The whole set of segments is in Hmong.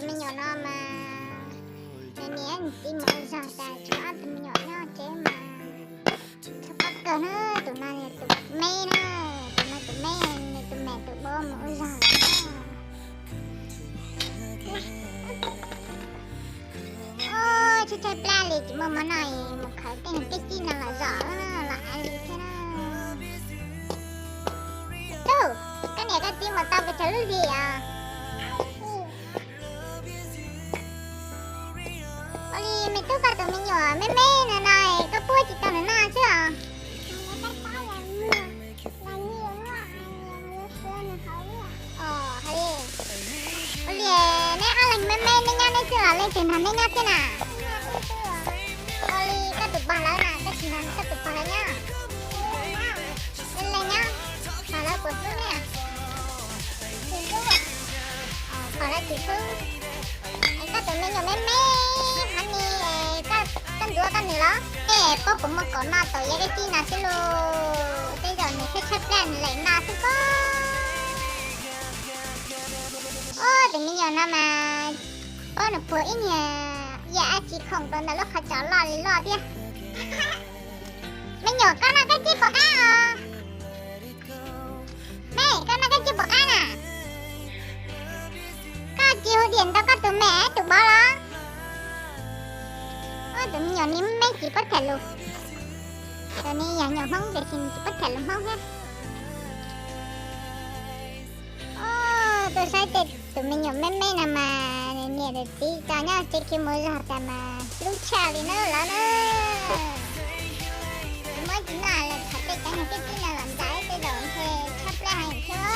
Me nyuam no mas nws niam nws txiv mus ua zog tas tshuav ob tug me nyuam nyob tsev mas txhawj kawg na. Tus no yog tus me na, tus no tus me, nws tus me tus bo mus ua zog lawm na. Tshaib tshaib plab li tsis muaj mov noj, mus khaws tej teb tib no los zom los av li thiab na. Tub, koj niam koj txiv mus tau pes tsawg lub hlis os? Ua li me tub, koj tus me nyuam me me no no koj pub tsis tau nws noj xwb os? Ua li, ua li neb ob leeg me me neb nyob neb xwb los leej twg nrog neb nyob thiab na? Ua li koj tus pog lawv na, koj tsis nrog koj tus pog lawv nyob? Leej leej nyob, pog lawv puas hlub neb? Pog lawv tsis hlub. Koj tus me nyuam me me hov ni, koj ntuav koj nws los? Tej pab puas muaj kaum no tau yav dab tsi no xwb lauj. Tej zaum nws tshaib tshaib plab nws lawm no xwb pob. Ub, tus me nyuam no mas pob nws puag ib niag yam dab tsi khoom rau ntawm lub qhov tsos loj li loj thiab. Me nyuam, koj noj koj txiv puas qab os? Me, koj noj koj txiv puas qab na? Koj tsis hu diam ntau koj tus me tus bo los? Ub, tus me nyuam ni me tsis paub tham lus. Tus ni yog nyuam Hmoob tiam sis nws tsis paub tham lus Hmoob thiab. Ub, tuaj saib tej tus me nyuam me me no mas niam txiv tso nyob tsev khiav mus zog tas mas hlub tshaj li na lawv na. Tsis muaj tsis noj lawm, tham tej cov niag tib tib no los ntxais tej zaum ntshe tshaib plab heev thiab.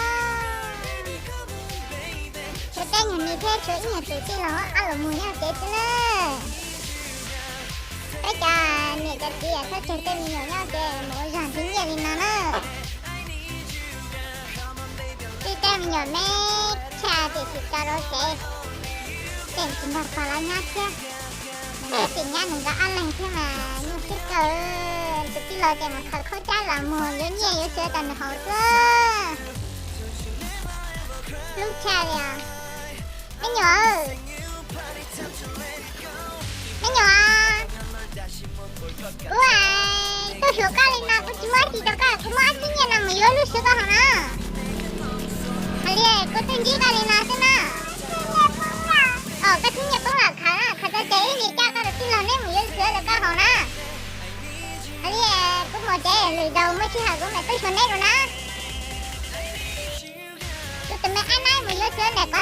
Tshuav peb nyuag ni thiab, tshuav ib nyuag tus tij laug ob los mus nyob tsev xwb na. Peb cov niam cov txiv txhob tseg tej me nyuam nyob tsev mus ua zog nrhiav nyiaj li no na. Tij tej me nyuam me tshaj tiam sis tso rau tsev, tseem tsis nrog pog lawv nyob thiab. Nws nyob tim nyab nws nkawd ob leeg thiab mas nyuaj siab kawg. Tus tij laug ces mus khaws khaub cab los muag yuav nyiaj yuav txiag rau nws haus xwb. Hlub tshaj li os. Me nyuam, me nyuam, kuv tuaj xyuas koj li no kuv tsis muaj dab tsi rau koj, kuv muab ob txhiab nyiaj no mus yuav lub siab koj haus na. Hais li kuv tuaj ntsib koj li no xwb na. Os, koj txhiab nyiaj poob los khaws na, khaws txog ces ib nim coj koj tus tij laug neb mus yuav lub siab rau koj haus na. Hais li kuv mus tsev lwm zaus muaj sij hawm kuv mam tuaj xyuas neb dua na. Kuv tus me ab nab mus yuav lub siab ntawm